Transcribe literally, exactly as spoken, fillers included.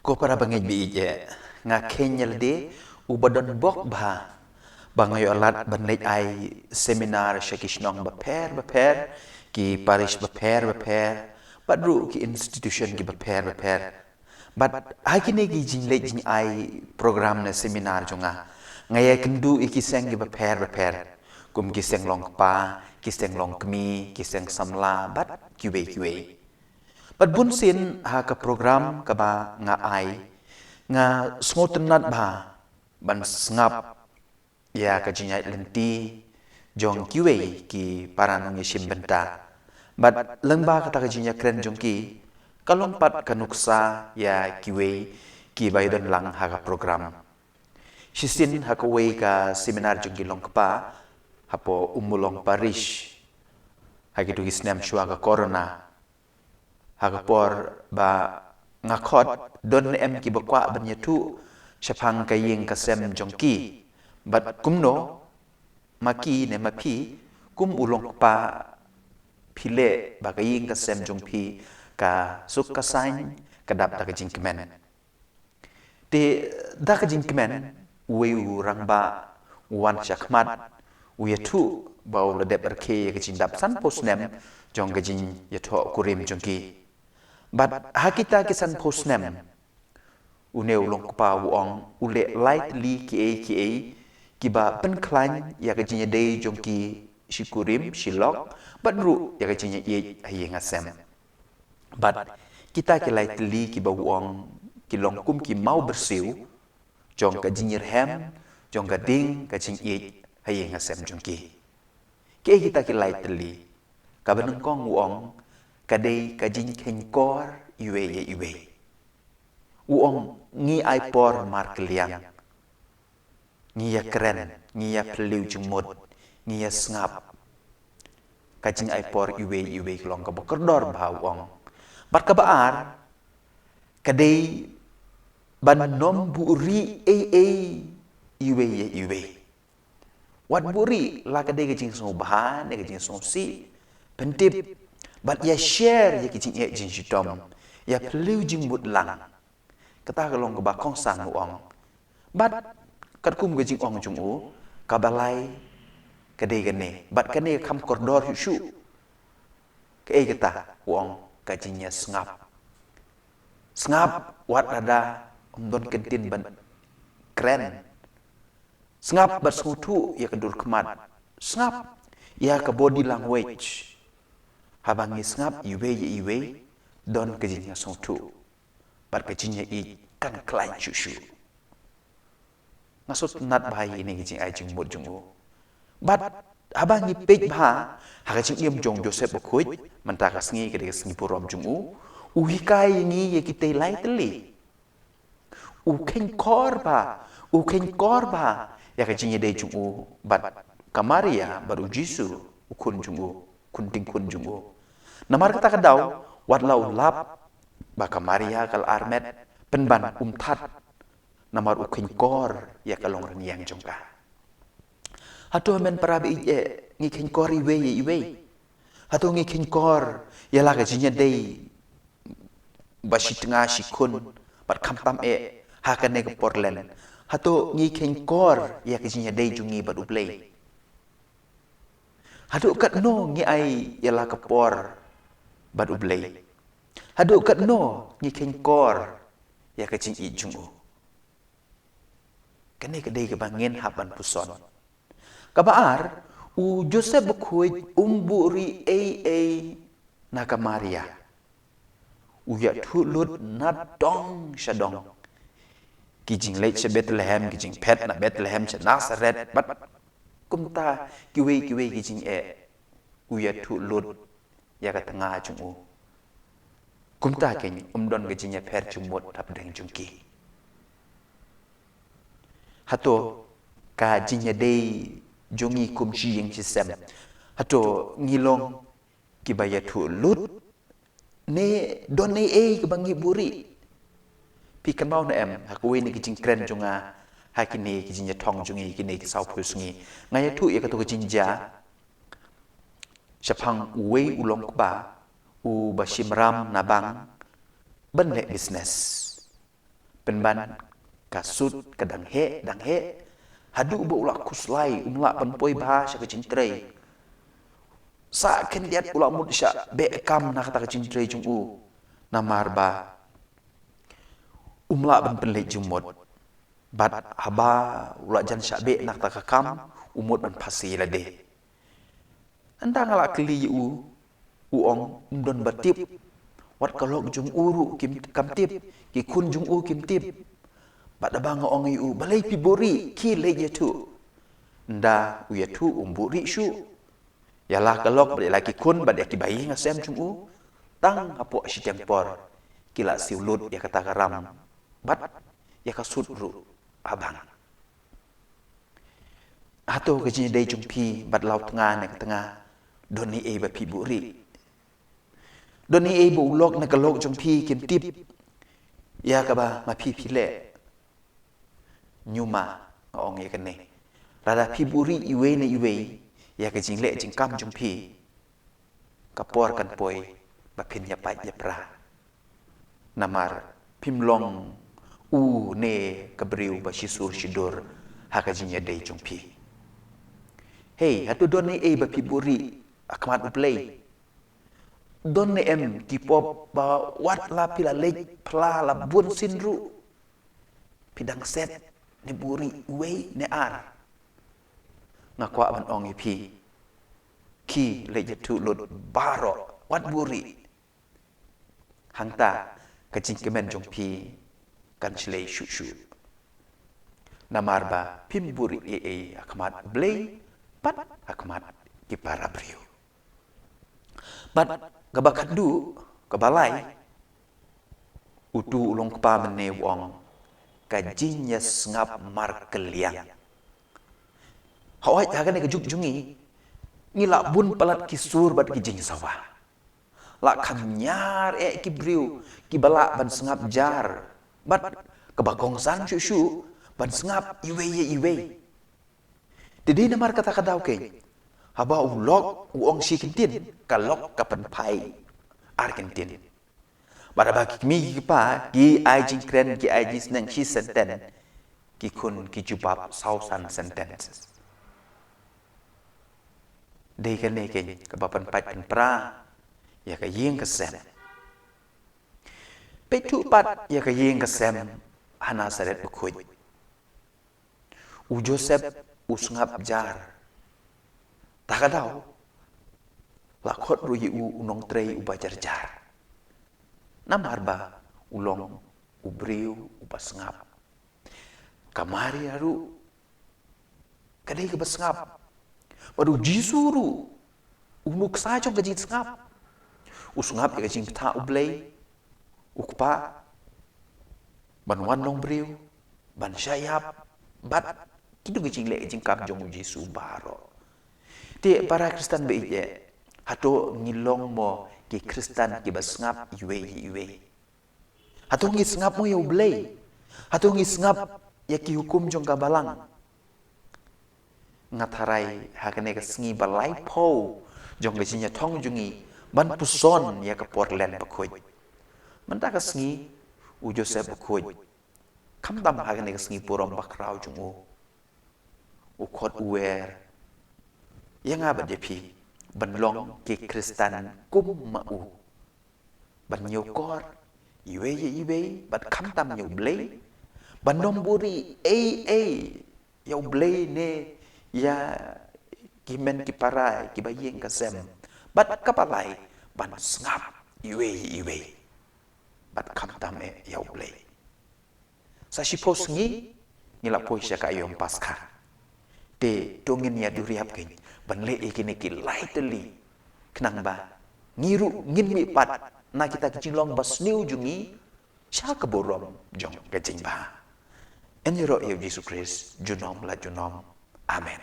Ko para bangeit ba ïeit, nga kheiñ ïa lade uba don bok bha ba nga ïoh lad ban leit ai seminar sha ki shnong bapher bapher, ki parish bapher bapher, bad ruh ki institution ki bapher bapher. Bad ha kine ki jingleit jingai program ne seminar jong nga, nga ïakynduh ïa ki seng ki bapher bapher, kum ki seng long kpa, ki seng long kmie, ki seng samla bad kiwei kiwei. Bad bunsien ha ka program kaba nga ai, nga sngewtynnat bha ban sngap ïa ka jingïaid lynti jong kiwei ki para nongïashim bynta. Bad lyngba kata ka jingïakren jong ki, ka long pat ka nuksa ïa kiwei kiba ïadon lang ha ka program. Shisien ha kawei ka seminar jong ki long kpa hapoh Ummulong Parish ha kito ki snem shuwa ka corona, ha ka por ba nga khot, don ne em kiba kwah ban ïathuh shaphang ka ïing ka sem jong ki? Bad kumno ma ki ne ma phi, kum u long kpa, phi leh ba ka ïing ka sem jong phi ka suk ka saiñ, ka dap da ka jingkmen? Te da ka jingkmen, uwei u rangbah u wan sha khmat, u ïathuh ba u la dep rkhie ïa ka jingdap sanphew snem jong ka jingïathoh kurim jong ki. Bad ha kita ki sanphew snem, une u long kpa u ong, u leh lai tylli kiei kiei kiba pynkhlaiñ ïa ka jingïadei jong ki shi kurim shi lok, bad ruh ïa ka jingïaieit ha ïing ha sem. Bad kita ki lai tylli kiba u ong, ki long kum ki maw byrsiew jong ka jingïarhem, jong ka ding ka jingïeit ha ïing ha sem jong ki. Kiei kita ki lai tylli? Kaba nyngkong u ong, ka dei ka jingkheiñkor iwei ïa iwei. U ong, ngi ai por markylliang, ngi ïakren, ngi ïaphylliew jingmut, ngi ïasngap. Ka jingai por iwei iwei ka long kaba kordor bha, u ong. Bad kaba ar, ka dei ban nym buhrieh ei ei iwei ïa iwei. Wat buhrieh, la ka dei ka jingsngewbha ne ka jingsngewsih, pyntip bad ïa share ïa ka jingeh jingshitom, ïaphylliew jingmut lang. Kata ka long kaba kongsan, u ong. Bad katkum ka jingong jong u, kaba lai ka dei kane, bad kane ka kham kordor shuh shuh. Kaei kata? U ong, ka jingïasngap. Sngap wat lada ym don kyntien ban kren. Sngap bad sngewthuh ïa ka dur khmat. Sngap ïa ka body language. Haba ngi sngap iwei ïa iwei, don ka jingïasngewthuh bad ka jingïaieit kan khlaiñ shuh shuh. Nga sngewtynnat bha ïa kine ki jingai jingmut jong u. Bad haba ngi peit bha ha ka jingim jong u Joseph Bakhuid, mynta ka sngi ka dei ka sngi burom jong u, u hikai ïa ngi ïa kitei lai tylli. U kheiñkor bha, u kheiñkor bha ïa ka jingïadei jong u bad ka Maria bad u Jisu, u khun jong u, khun diengkhun jong u. Namar kata ka daw, wat la u lap ba ka Maria ka la armet, pynban um that, namar u kheiñkor ïa ka longrynïeng jong ka. Hato men para baieit, ngi kheiñkor iwei ïa iwei? Hato ngi kheiñkor ïa la ka jingïadei ba shi tnga shi khun bad khamtam eh ha kane ka por lent? Hato ngi kheiñkor ïa ka jingïadei jong ngi bad U Blei? Haduh katno ngi ai ïa la ka por bad U Blei? Haduh katno ngi kheiñkor ïa ka jingïeit jong u? Kane ka dei kaba ngin hap ban puson. Kaba ar, u Joseph Bakhuid um buhrieh ei ei na ka Maria. U ïathuh lut na dong sha dong. Ki jingleit sha Bethlehem, ki jingphet na Bethlehem sha Nazareth, bad kumta kiwei kiwei ki jingeh, u ïathuh lut ïa ka tnga jong u. Kumta keiñ, um don ka jingïapher jingmut hapdeng jong ki. Hato ka jingïadei jong ngi kum shi ïing shi sem, hato ngi long kiba ïathuh lut, ne don ei ei kaba ngi buhrieh? Phi kynmaw ne em, ha kawei na ki jingkren jong nga ha kine ki jingïathong jong ngi kine ki sawphew sngi, nga ïathuh ïa kato ka jingjia shaphang uwei u longkpa uba shim ram na bank ban leh business. Pynban ka sut ka dang heh, dang heh. Haduh ba u la khuslai, um lah ban poi bha sha ka jingtrei. Sa khyndiat u la mut shah beh kam na kata ka jingtrei jong u. Namar ba um lah ban pynleit jingmut. Bad haba u la jan shah beh na kata ka kam, u mut ban phasi lade. Ynda nga la kylli ïa u, u ong um don ba tip. Wat ka lok jong u ruh kim, kam tip, ki khun jong u kim tip. Bad haba nga ong ïa u, balei phi buhrieh, khie leit ïathuh. Ynda u ïathuh um buhrieh shuh. Ïa la ka lok bad ïa la ki khun bad ïa ki ba ïing ba sem jong u, tang hapoh shiteng por ki la siew lut ïa kata ka ram bad ïa ka sut ruh ha bang. Hato ka jingïadei jong phi bad la u tnga ne ka tnga, don ei ei ba phi buhrieh? Don ei ei ba u lok ne ka lok jong phi kim tip ïa kaba ma phi phi leh? Ñiuma nga ong ïa kane, lada phi buhrieh iwei na iwei ïa ka jingleh jingkam jong phi, ka por kan poi ba phin ïapait ïapra. Namar phim long u ne ka briew ba shisur shidur ha ka jingïadei jong phi. Hei, hato don ei ei ba phi buhrieh ha khmat U Blei? Don ne em ki pop ba wat la phi la leit phla la bun sien ruh, phi dang set ne buhrieh uwei ne ar? Nga kwah ban ong ïa phi, khie leit ïathuh lut baroh, wat buhrieh. Hangta ka jingkmen jong phi kan shlei shuh shuh. Namar ba phim buhrieh ei ei ha khmat U Blei bad ha khmat ki para briew. Bad kaba khatduh, kaba lai, utu u long kpa mynne u ong, ka jingïasngap markylliang. Hooid, ha kane ka juk jong ngi, ngi la bun palat ki sur bad ki jingsawa. La kham ñiar eh ki briew kiba lah ban sngap jar bad kaba kongsan shuh shuh ban sngap iwei ïa iwei. Te dei namar kata ka daw keiñ, haba u lok u ong shi kyntien, ka lok ka pynphai ar kyntien. Bad haba ki kmie ki kpa ki ai jingkren, ki ai jingsneng shi senten, ki khun ki jubab saw san senten. Dei kane keiñ kaba pynpait pynpra ïa ka ïing ka sem. Peit thuh pat ïa ka ïing ka sem ha Nasaret bakhuid. U Joseph u sngap jar. Ta ka daw la khot ruh ïa u u nongtrei uba jar jar. Namar ba u long u briew uba sngap. Ka Maria ruh ka dei kaba sngap. Bad u Jisu ruh u nuksa jong ka jingsngap. U sngap ïa ka jingpyntha U Blei, u Kpa, ban wan long briew, ban shah ïap, bad kito ki jingleh jingkam jong u Jisu baroh. Te para Khristan ba ïeit, hato ngi long mo ki Khristan kiba sngap iwei ïa iwei? Hato ngi sngap mo ïa U Blei? Hato ngi sngap ïa ki hukum jong ka Balang? Nga tharai ha kane ka sngi ba laiphew jong ka jingïathong jong ngi ban puson ïa ka por len bakhuid. Mynta ka sngi u Joseph bakhuid, khamtam ha kane ka sngi burom bakhraw jong u, u khot u wer ïa nga bad ïa phi ban long ki Khristan kum ma u, ban ñiewkor iwei ïa iwei bad khamtam ïa U Blei, ban nym buhrieh ei ei ïa U Blei ne ïa ki hynmen ki para, kiba ïing ka sem, bad kaba lai, ban sngap iwei ïa iwei bad khamtam eh ïa U Blei. Sa shiphew sngi ngi la poi sha ka aïom Paskha. Te to ngin ïa duriap keiñ ban leh ïa kine ki lai tylli, khnang ba ngi ruh ngin mih pat na kita ki jinglong ba sniew jong ngi sha ka burom jong ka jingbha. Yn ïaroh ïa U Jisu Khrist junom la junom. Amen.